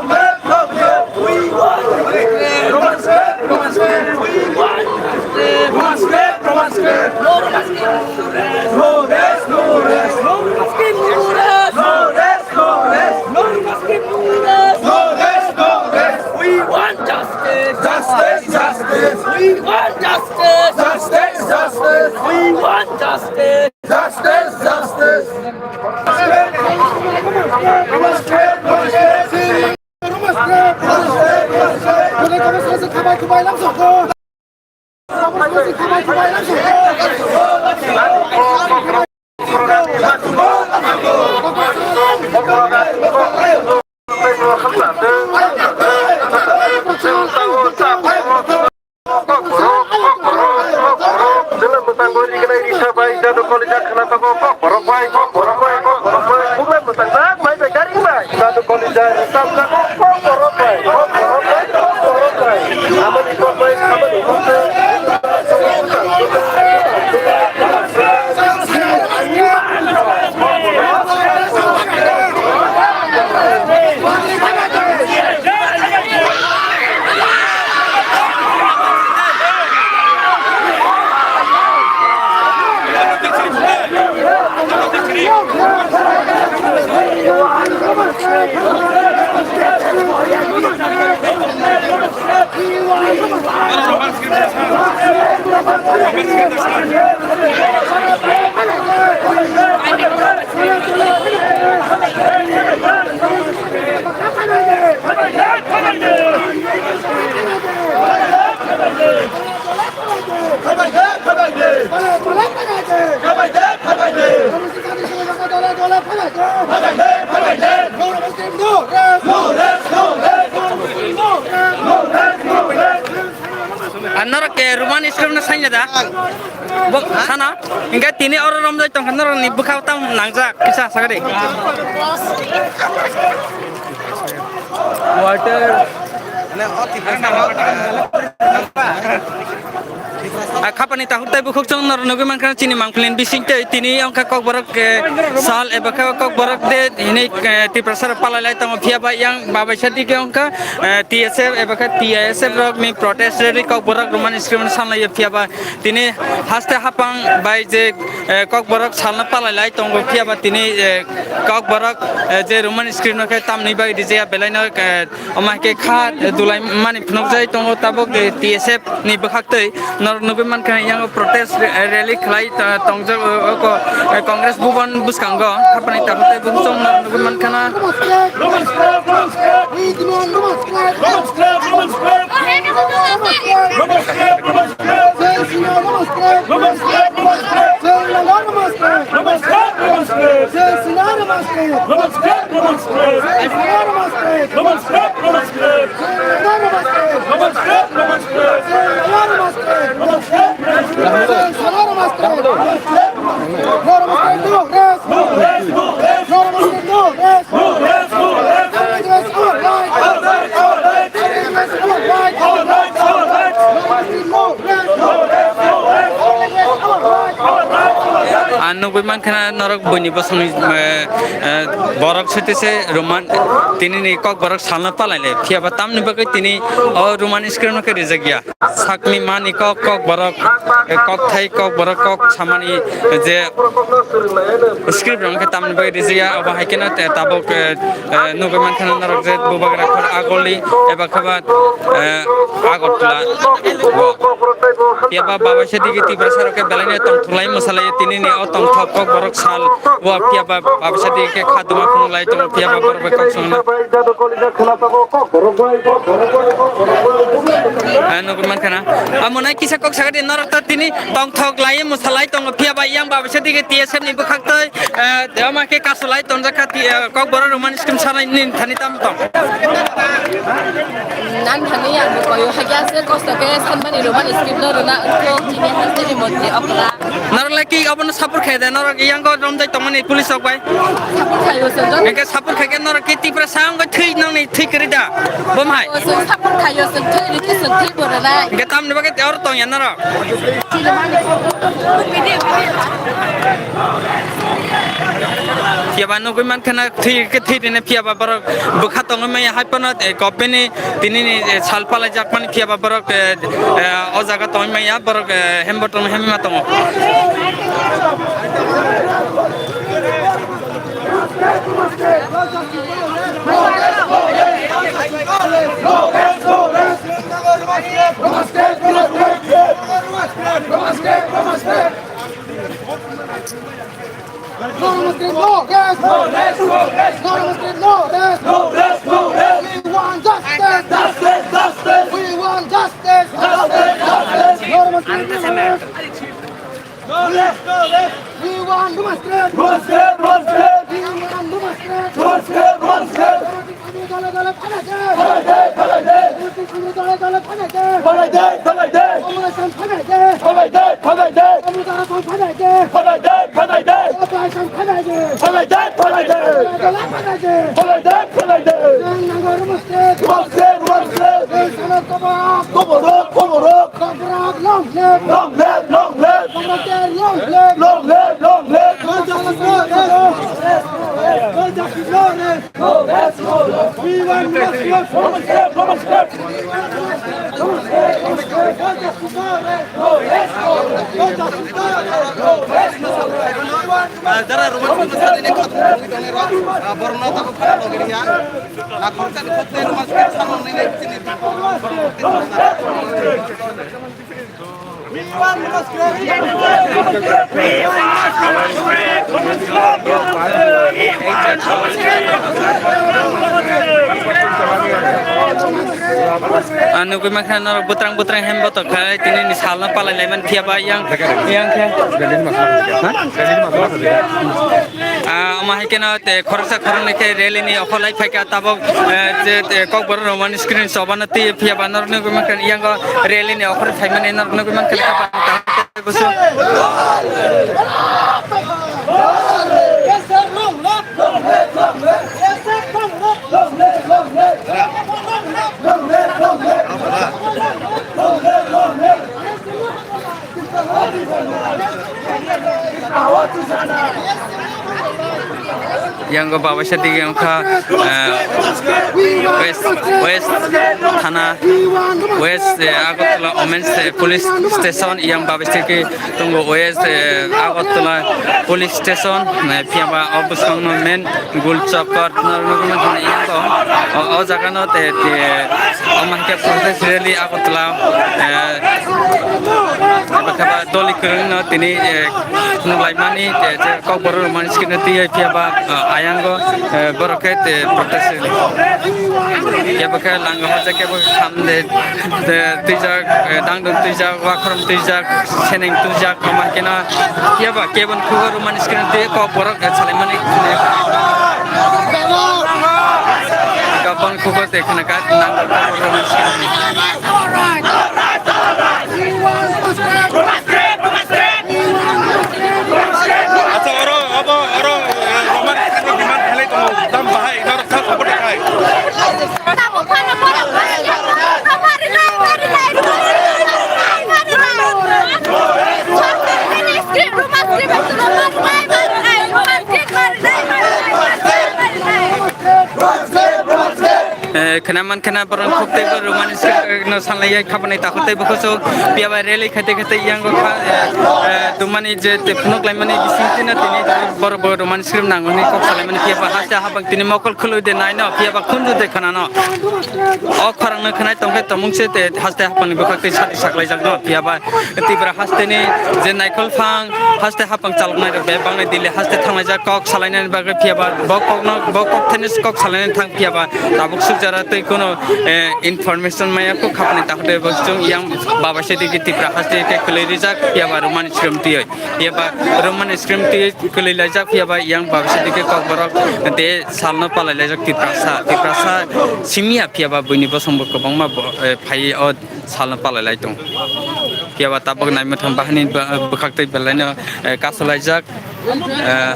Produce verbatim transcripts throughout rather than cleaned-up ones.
Long live, long live. We want justice. Roman script, Roman script. We want justice. Roman script, Roman script. No Roman script, no rest. No rest, no rest. No Roman script, no rest. No rest, no rest. No Roman script, no rest. No rest, no rest. We want justice. Justice, justice. We want justice. Justice, justice. We want justice. Justice, justice. Kokborok, kokborok, kokborok. Jila mwtang gori gwnai risa bai, jadu kolija khna tongo, kokborok bai, kokborok bai, kokborok bai. Bubai mwtang jak bai bai gari bai. Jadu kolija risa wngkha, kokborok bai, kokborok bai, kokborok bai. Amani kokbai, amani kokbai. Ang norok ke Roman script no sanya da? Bo sana, hingke tini oro romjai tongkha norok ni bwkha tam nangjak kisa sakari. Water. A khapani takhuk tai bukhuk chwng norok nugwi mankha chini mangpilin bising tei tini wngkha kokborok, eh, sal eba khe kokborok de hinwi, eh, Tiprasa rok palai lai tongo phiya ba yang babaisa dike wngkha, eh, T S F eba khe T I S F rok ni protest rally kokborok Roman script no sanlai phiya ba tini haste hapang bai je, eh, kokborok salno palai lai tongo phiya ba tini, eh, kokborok, eh, je Roman script no khe tamni bai rijaya belai no, eh, Omo hai khe kha dulai mani phunukjai tongo tabuk, eh, T S F ni bwkhak twi norok nugwi mankha yang protest re-, rally khlai ta-, tongjak, o, o, ko-, eh, Congress bubon bwskango hapani takhuk tei bukhuk chwng norok nugwi mankha na. Ang nugwi mankha na norok buini bosongni, eh, eh, borok sete se Roman tini ni kokborok salno palai le. Phiya ba tamni bagwi tini o Roman script no khe rijak ya. Sakni mani kok, kokborok, eh, kokthai kokborok kok samani je script rok khe tamni bagwi rijak ya. Abo hai kheno te tabuk, eh, Eh, nugwi mankha na norok je Bubagra khor Agoli eba khe ba, eh, Agartala o. Phiya ba babaisa digi Tiprasa rok khe belai no tongthok lai mwsa lai tini ni o tongthok kokborok sal o phiya ba babaisa digi khe kha duma phunuk lai tongo phiya ba borok bai kok songna. Eh, nugwi mankha na. Amo nai kisa kok sakha di norok ta tini tongthok lai mwsa lai tongo phiya ba yang babaisa digi T S F ni bwkhak twi. Eh, tei omo khe kasu lai tonjak kha, ti, eh, kokborok Roman script sanai ni thani tamo tong. Nan thani ang bo koyo hagi ase kosto khe sanmani Roman script Norok na wngkha chini hasteni montri okra. Norok lai ki obono support khe de, norok yang go romjai tongmani police rok bai. Support khayo sir. Engke support khe ke norok ki Tiprasa wngkha thwi nangni thwi kwrwi da. Bom hai. Sir support khayo sir, thwi rikhe sir, thwi borok nai. Engke tamni bagwi te oro tongya norok. Phiya ba nugwi mankha na thwi khe thwi rine phiya ba borok bwkha tongwi maya hai phano, eh, government ni tini ni, eh, sal palai jak mani phiya ba borok, eh, eh, o jaga tongwi maya borok, eh, hembo tong hemma tongo. Noro Muslim, no rest! No rest, no rest! Noro Muslim, no rest! No rest, no rest! We want justice! Justice, justice! We want justice! Justice, justice! Noro Muslim, no rest! No rest, no rest! We want demonstrate! Demonstrate, demonstrate! We want demonstrate! Demonstrate, demonstrate! Long live, long live! Long live, long live! Long live, long live! We want justice! Jara Roman script sa dini khat tongwi tongwi rok, ah, borok no tabuk khara logri ya. Ah, khoroksa ni khotoi Roman script sa nang nini chini. Ang nugwi mankha norok bwtrang bwtrang hem botok khai tini ni salno palai lai man phiya ba yang yang khe. Ah, omo hai kheno te khoroksa khoroknwi khe rally ni okholai phaikha tabok, eh, je, eh, Kokborok Roman script ni chobano twi phiya ba norok nugwi mankha yang rally ni okhor phaimani norok nugwi mankha. Yang go babaisa dige wngkha, eh, West, West Thana, West, eh, Agartala Women's, eh, Police Station, yang babaisa dige tongo West, eh, Agartala Police Station, eh, phiya ba o bwskango main Gul Chokor, no, no, no, no, no, o, o jaga no te, te, omo hai khe protest rally Agartala, eh, eba khe ba doli kwrwng no tini, eh, phunuk laimani, eh, je Kokborok Roman script no twi phiya ba, eh, ayango, eh, borok khe te protest rally. Kebo khe langa hojak kebo khamde. Twijak, eh, dangdung twijak, wakhrom twijak, seneng twijak, omo hai kheno, phiya ba kebon khugo Roman script twi kok borok, eh, salaimani. Kebon khugo te kheno ka nang kok borok Roman script twi. Acha, oro, obo, oro, eh, Roman script demand khlai tongo, dam bahai, norok kha support khai. Eh, khena man khena borok khok tei bo Roman script no sanlai ya khabani takhuk tei bo khusu piya bai rally khaite khaite yango kha, eh, eh, tumani je te phunuk laimani bising tino tini borok bo Roman script nangmani kok salaimani piya ba haste habang tini mokol khului de naino piya ba khunju de khanano. O khorang no khanai tongkhe tomung se te haste hapangni bwkhak tei sati saklaijak no, phiya ba Tripura haste ni je naikhol phang haste hapang chaloknai rok bebak nai Delhi haste thanglaijak kok salainani bagwi, phiya ba bo kok no, bo kok thani kok salainani thang, phiya ba tabuk sukjara tei kono, eh, information maya kok khapni takhde bo chwng yang baba se digi Tripura haste khe kwlwi rijak, phiya ba Roman script twi, phiya ba Roman script twi kwlwi laijak, phiya ba yang baba se digi kok borok de salno palai laijak Tiprasa, Tiprasa simiya phiya ba buini bosong bo kwbangma bo, eh, phai o salno palai lai tongo. Phiya ba tabuk naima thang bahani bwkhak twi belai no, eh, kasulaijak. Eh,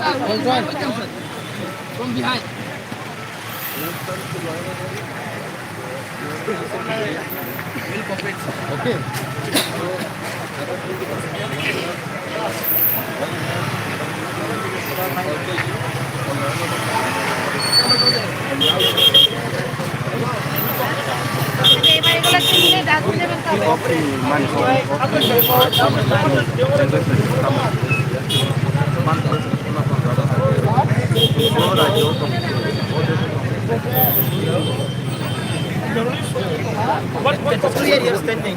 What, what, what is standing?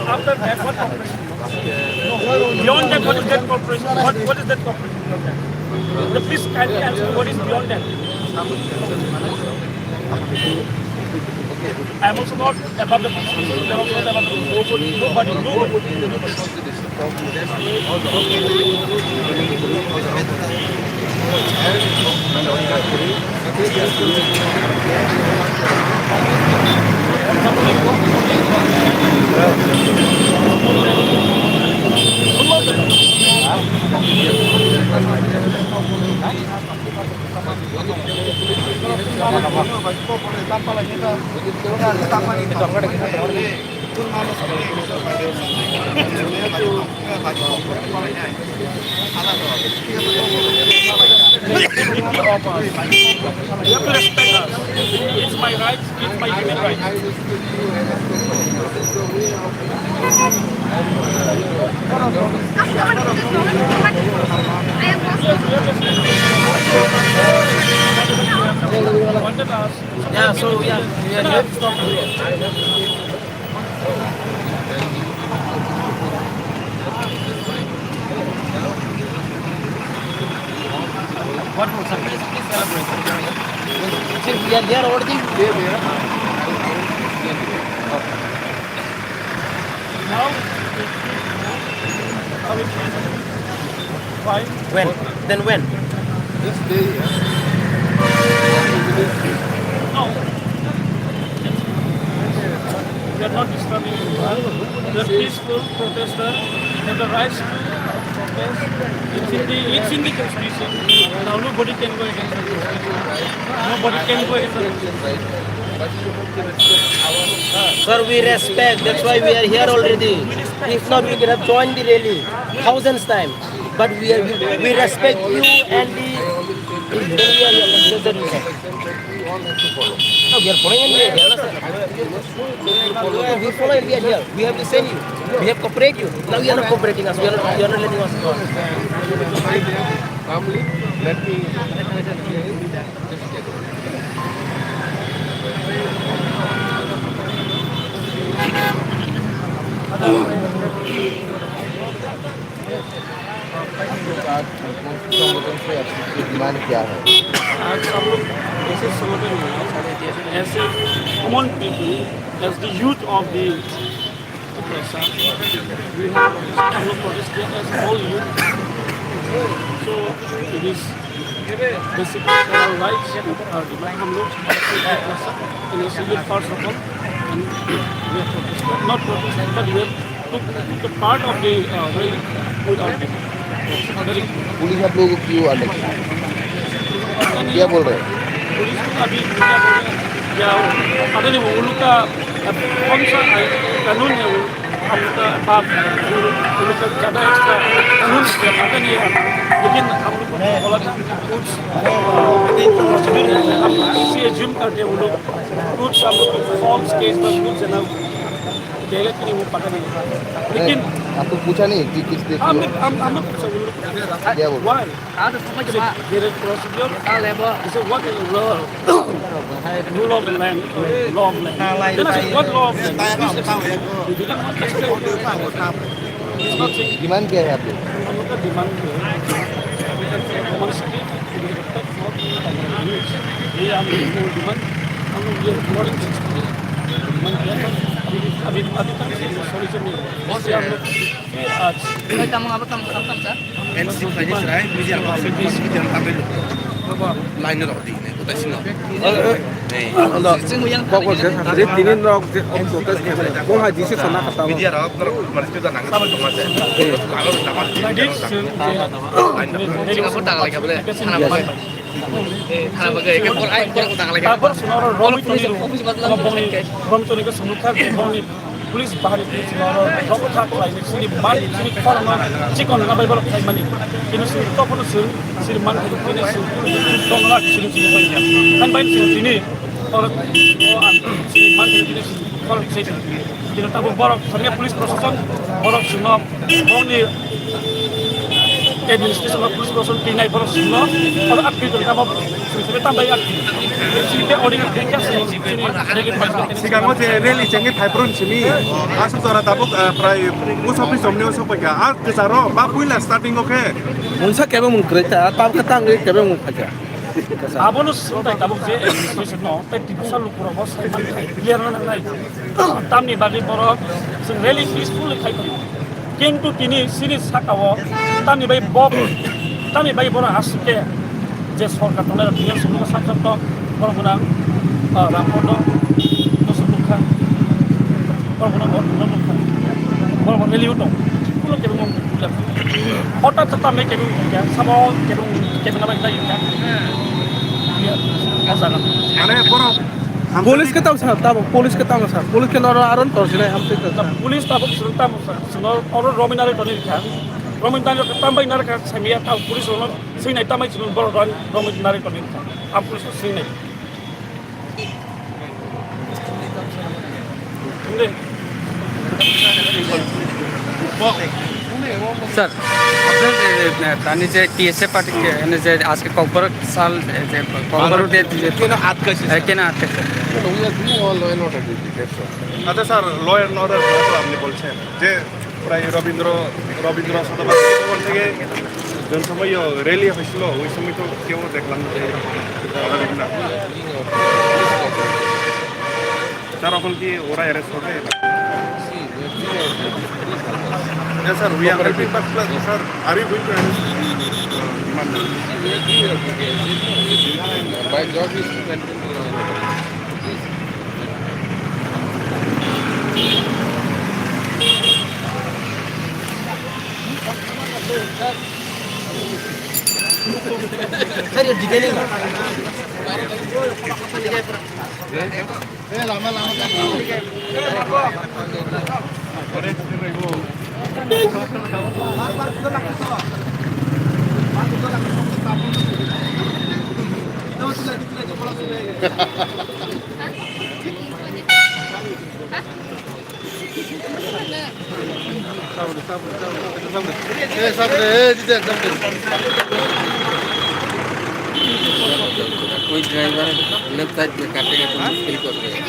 After that, what operation? Beyond that, what is that corporation? What, what is that corporation? The, please kindly answer me, what is beyond that? I am also not above the constitution, they are also not above the constitution. Nobody, nobody. You have to respect us. It's my right, it's my human right. Wanted us. Yeah, so yeah, yeah, let's stop here. What for surprise? Please celebrate. Since we are there already. Now, are we When? Then when? This day, yeah. No. We are not disturbing anyone. We are peaceful protester. We have the rights to protest. It's in the, it's in the constitution. Now nobody can go against the constitution. Nobody can go against the constitution. Sir, we respect. That's why we are here already. If not, we could have joined the rally thousands times. But we are, we, we respect you and the, we are, no, we are following and we are here, sir. We follow and we are here. We have listened you. We have cooperated you. Now you are not cooperating us. You are not, you are not letting us go. Calmly, let me. आज संबोधन से आपकी डिमांड क्या है? आज हम लोग ऐसे संगठन में, as a common people, as the youth of the oppressor, we have, हम लोग प्रोटेस्ट किया as whole youth. So it is basically our rights, our demand. हम लोग in a single first of all, and we have protested, not protested, but we have took the part of the, uh, rally with our people. Very good. Police आप लोगों को क्यों अलग किया? क्या बोल रहे हैं? पुलिस को अभी क्या बोल रहे हैं? क्या पता नहीं, वो उन लोग का, अब कौन सा आइन, कानून है वो, हम लोग का पाप, वो लोग का ज़्यादा एक्स्ट्रा कानून है, पता नहीं है। लेकिन हम लोग को बोला था, कुछ, अ, प्रोसीजर है, हम सी एज्यूम करते हैं वो लोग कुछ हम लोग फॉर्म्स केस पर कुछ है ना, गलत नहीं, वो पता नहीं। लेकिन नहीं, आपको पूछा नहीं कि किस देश हम में? लोग, हम, हम लोग पूछा, वो लोग क्या बोल रहे? Why? They say, there is procedure. They say, what is law? Rule of land, law of land. Then I said, what law of land? Please explain. They didn't want to explain. It's not saying demand क्या है आपकी? हम लोग का डिमांड ये है, common state, ये हम लोग डिमांड, हम लोग ये मॉर्निंग सिक्स डिमांड किया था। अभी, अभी, अभी तक ये सॉल्यूशन नहीं हुआ। इसलिए हम लोग फिर आज एनसी फाइनेंस राय, media, media, media. Line rok di ne, utai sino. Alo, kok kok je, je tini nok je, om to tes ke, kong ha jisi sana kata mo. Media rok, norok, mari tu jangan, sama tu masa. Kalau nama di, Jadi, line rok. Jadi, aku tak lagi, boleh. Sana boleh. Eh, sana boleh. Kan, kor, ai, kor, aku tak lagi. Tabor sino oro Romi Toni ro, Romi Toni ke sumukha, Romi Police bahari police loro rokotha khlaini sini man sini khorokno chikon na bai borok khlaimani. Kini sini tokono sini sini man khlaini sini tongla sini sini bai ya. Kan bai sini sini khorok o an sini man khlaini sini khorok sini. Kini tabuk borok sini police proshashan borok sino borokni administration o police proshashan tinai borok sino oro appeal kori tamo sini sini tambai appeal. Sini te ordinary khe kya sini sini negative bai. Sigango je rally chengwi phaiphuru simi, aswk jora tabuk, eh, prai musa phi somni o sokpaikha. A kwcharo ba puila starting o khe. Mungsa kebe mung kwrwi ta, tab khe tangwi kebe mung phaikha. Abono swngtai tabuk je administration no, tai Tiprasa lukurok bo sai man khai, clear na nangnai. Tamni bagwi borok chwng rally peacefully khai phai. Kintu tini sini saka o tamni bai bo, tamni bai borok aswk khe je sorkar tongnai rok tini sumung sak sak tok borok gwnang, ah, Rampur no musu nukha, borok gwnang borok gwnang nukha, borok rally o tong, kuno kebengma buja. Hotat khe tamni kebeng khe samo kebeng kebeng nabai tai kha. Mane borok police khe tamo sa, tamo police khe tamo sa, police khe noro aron tor sinai hamsai ta. Police tabuk suru tamo sa. Sino oro Romin Nari toni kha. Romin Nari tambai nari kha samiya ta police rono sinai tambai sino boro Romin Nari toni kha. Am police sinai. Sir, আপনার, এ, এ, তানি যে TSA party কে, মানে যে আজকে ককবরক সাল, এ, যে ককবরক ডে, যে কেন আটকাইছে, এ, স্যার? কেন আটকাইছে? No, no, we are doing all law and order duty, that's all. আচ্ছা স্যার, ল অ্যান্ড অর্ডার আপনি বলছেন যে প্রায় রবীন্দ্র, রবীন্দ্র শতবার্ষিকী উদযাপন থেকে যে সময় র্যালি হয়েছিল, ওই সময় তো কেউ দেখলাম না যে এরকম। স্যার, এখন কি ওরা অ্যারেস্ট হবে? Yes, sir, we are helping, but, sir, are you going to arrest? My job is to maintain the law and order. कोई ड्राइवर लेफ्ट साइड में काटेगा तो मुश्किल कर देगा।